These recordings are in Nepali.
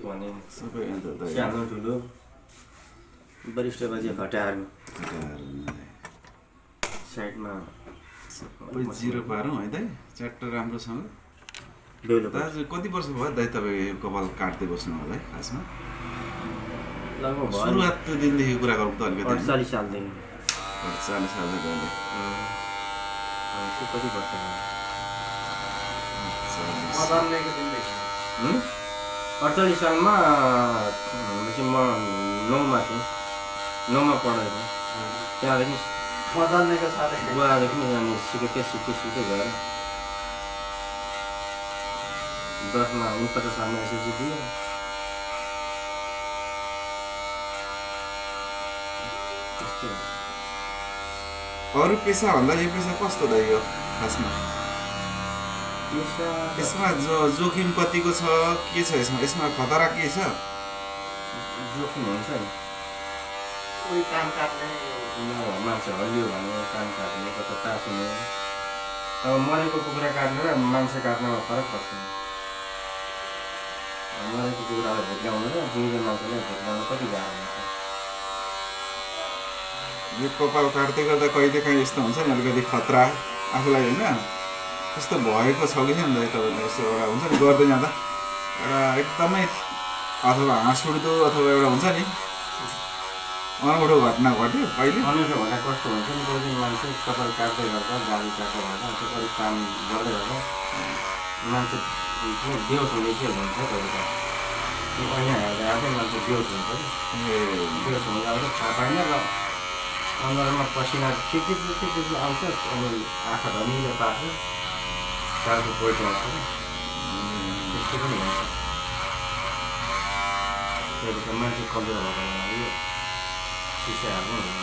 भने सबै अन्त त सानो ठुलो वरिष्ठ बाजे घटाहरू साइडमा सबै जिरो पारौँ है दाइ च्याट्ट राम्रोसँग डेभलप दाजु कति वर्ष भयो दाइ तपाईँ यो कपाल काट्दै बस्नु होला है खासमा लगभग भयो सुरुवातको दिनदेखि कुरा गरौँ त अलिकति 48 सालदेखि 40 सालदेखि अहिले कति वर्ष भयो? 48 सालमा भनेपछि म 9मा थिएँ 9मा पढ्दै थिएँ त्यहाँदेखि बुवादेखि अनि सिकेकै गएर 10मा 49 सालमा एसएलसी दियो त्यस्तै हो। अरू पेसा भन्दा यो पेसा कस्तो दाइ यो खासमा यसमा जोखिम कतिको छ के छ यसमा खतरा के छ जोखिम हुन्छ नि कोही काम काट्ने मान्छे हल्लियो भने काम काट्ने कता टाँसिने अब मरेको कुखुरा काट्ने र मान्छे काट्नेमा फरक पर्छ मरेको कुखुरालाई भेट्ल्याउनु र जिउँदो मान्छेलाई भेट्ल्याउनु कति गाह्रो हुन्छ यो कपाल काट्दै गर्दा कहिलेकाहीँ यस्तो हुन्छ नि अलिकति खतरा आफूलाई होइन त्यस्तो भएको छ कि छैन तपाईँलाई यस्तो एउटा हुन्छ नि गर्दै जाँदा एउटा एकदमै अथवा हाँस उठ्दो अथवा एउटा हुन्छ नि अनौठो घटना घट्यो कहिले अनौठो घटना कस्तो हुन्छ नि कोही दिन मान्छे कपाल काट्दै गर्दा गाडी काट्दै गर्दा अरू काम गर्दै गर्दा मान्छे बेहोस हुने के हुन्छ कहिले ऐना हेर्दा आफै मान्छे बेहोस हुन्छ कि बेहोस हुँदा आउँछ थाहा पाएन र अनुहारमा पसिना के आउँछ अनि आँखा धमिलो पार्छ टाउको पोइट आउँछ त्यस्तो पनि हुन्छ त्यही त मान्छे कमजोर भएको बेलामा यो सिसा हाल्नु हुँदैन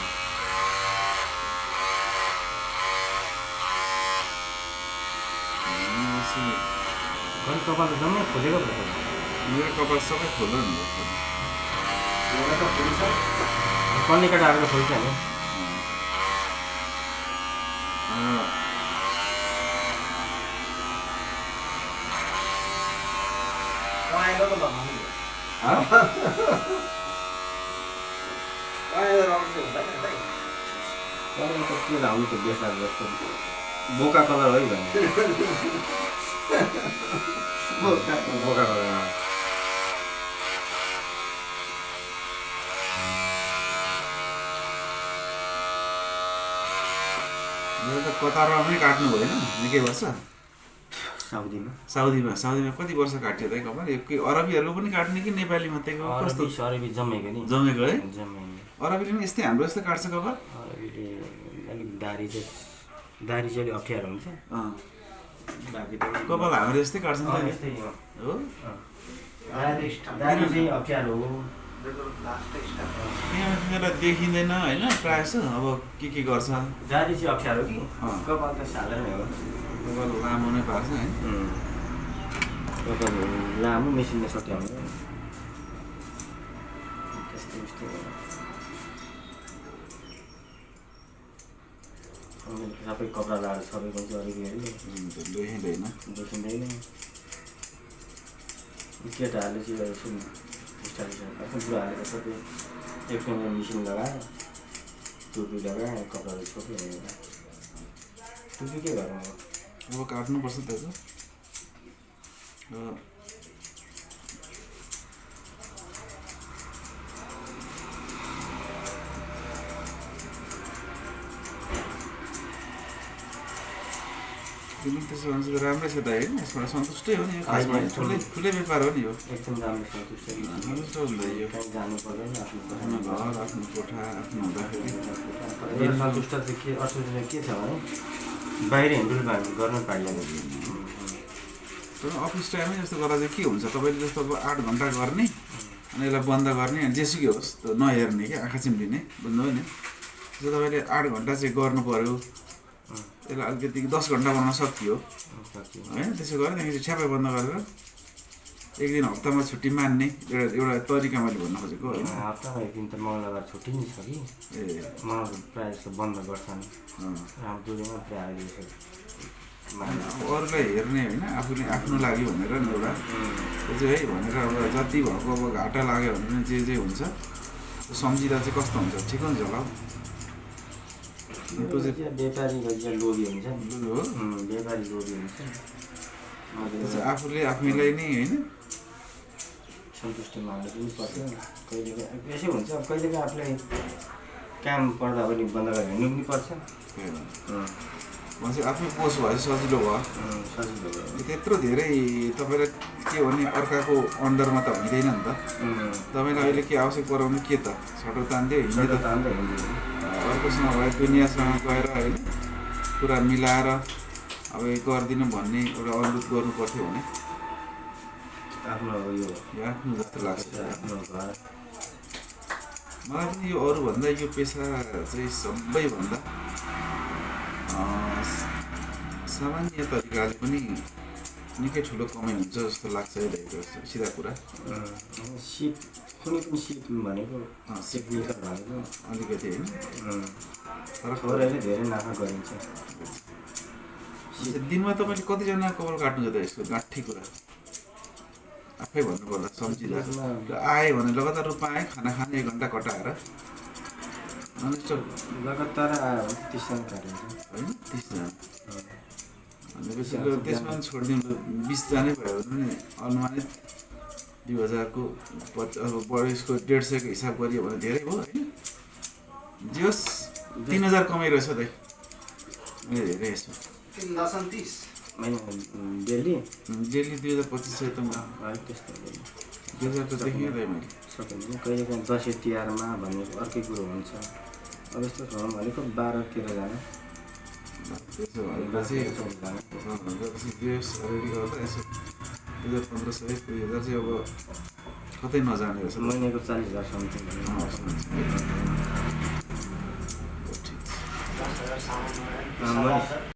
घरि कपाल त जम्मै खोलेको पो छ मेरो कपाल सबै खोल्नु नि एउटा त फुल्छ कन्ने काटाहरू त फुल्छ नि के लाउनु त बेसार जस्तो बोका कलर है भने बोका कलर मेरो त कतारमा पनि काट्नु भएन निकै वर्ष साउदीमा कति वर्ष काट्यो त कपाल यो अरबीहरूको पनि काट्ने कि नेपाली मात्रैको कस्तो अरबी जमेको नि जमेको है जमेको अरबीले पनि यस्तै हाम्रो जस्तो काट्छ कपाल अरबीले अलिक दारी चाहिँ अलिक अप्ठ्यारो हुन्छ बाँकी त कपाल हाम्रो जस्तै काट्छ नि त यस्तै हो हो दारी चाहिँ अप्ठ्यारो हो तिनीहरूलाई देखिँदैन होइन प्रायः जस्तो अब के गर्छ दारी चाहिँ अप्ठ्यारो कि कपाल त साधारण हो कपाल लामो नै पार्छ है कपाल लामो मेसिनमा सट्याउनु त्यस्तै उस्तो सबै कपडा लगाएर सबैको चाहिँ देखिँदैन देखिँदैन केटाहरूले चाहिँ यसो स्टाइल आफ्नो बुढाहरूले त सबै एक नम्बर मेसिन लगाएर टोपी लगाएर कपडाहरू छोपेर टोपी के गर्नु अब काट्नुपर्छ दाजु तिमी त्यसो भन्छ राम्रै छ त होइन यसबाट सन्तुष्टै हो नि यो खासमा ठुलै व्यापार हो नि यो एकदम राम्रो सन्तुष्ट हुन्छ यो जानु पर्दैन आफ्नो घर आफ्नो कोठा आफ्नो हुँदाखेरि सन्तुष्ट चाहिँ के असुविधा के छ भने बाहिर हिँडुल गर्न पाइँदैन तर अफिस टाइममै जस्तो गर्दा चाहिँ के हुन्छ तपाईँले जस्तो अब 8 घन्टा गर्ने अनि यसलाई बन्द गर्ने अनि जेसुकै होस् त नहेर्ने क्या आँखा चिम्लिने बुझ्नुभयो नि त्यो तपाईँले 8 घन्टा चाहिँ गर्नु पऱ्यो यसलाई अलिकति 10 घन्टा बनाउन सकियो होइन त्यसो गरेर त्यहाँदेखि छ्यापै बन्द गरेर एक दिन हप्तामा छुट्टी मान्ने एउटा तरिका मैले भन्न खोजेको होइन हप्तामा एक दिन त मङ्गलबार छुट्टी नै छ कि मङ्गलबार प्रायः जस्तो बन्द गर्छन् हाम्रो दुधमा प्रायः अहिले अब अरूलाई हेर्ने होइन आफूले आफ्नो लागि भनेर नि एउटा त्यो चाहिँ है भनेर अब जति भएको अब घाटा लाग्यो भने पनि जे हुन्छ सम्झिँदा चाहिँ कस्तो हुन्छ ठिक हुन्छ होला त्यो चाहिँ व्यापारीको चाहिँ लोभी हुन्छ नि हो व्यापारी लोभी हुन्छ त्यो चाहिँ आफूले आफैलाई नै होइन सन्तुष्टि माग्नु पनि पर्छ कहिलेकाहीँ यसो हुन्छ अब कहिलेकाहीँ आफूलाई काम पर्दा पनि बन्द गरेर हिँड्नु पनि पर्छ मान्छे आफ्नै पोस भए सजिलो भयो सजिलो भयो त्यत्रो धेरै तपाईँलाई के भने अर्काको अन्डरमा त हुँदैन नि त तपाईँलाई अहिले के आवश्यक पराउनु के त सटो तान्थ्यो हिँड्ने त अर्कोसँग भए दुनियाँसँग गएर होइन कुरा मिलाएर अब यो गरिदिनु भन्ने एउटा अनुरोध गर्नु पर्थ्यो भने आफ्नो यो आफ्नो जस्तो लाग्छ आफ्नो घर मलाई पनि यो अरूभन्दा यो पेसा चाहिँ सबैभन्दा सामान्य तरिकाले पनि निकै ठुलो कमाइ हुन्छ जस्तो लाग्छ है सिधा कुरा सिप कुनै पनि सिप भनेको सिग्नेचर भनेको अलिकति होइन तर थोरैले धेरै नाफा गरिन्छ दिनमा तपाईँले कतिजना कपाल काट्नुहुन्छ त यसको गाँठी कुरा आफै भन्नुपर्दा सम्झिँदा आयो भने लगातार रूपमा आयो खाना खाने 1 घन्टा कटाएर लगातार आयो भने 30 जना काटिन्छ होइन 30 जना भनेपछि त्यसमा पनि छोडिदिनु 20 जनै भयो भने पनि अनुमानित 2000 को अब बढेसको 150 को हिसाब गरियो भने धेरै भयो होइन जे होस् 3000 कमाइरहेछ त मैले धेरै यसो 330 डेली 2025 त म त्यस्तो 2000 त देखिँदै मैले सकिँदैन कहिलेकाहीँ दसैँ तिहारमा भन्ने अर्कै कुरो हुन्छ अब यस्तो छ भनेको 12-13 जना त्यसो भनेपछि रेडी गर्दा यसो 1500 2000 चाहिँ अब कतै नजाने रहेछ महिनाको 40,000 समथिङ ठिक छ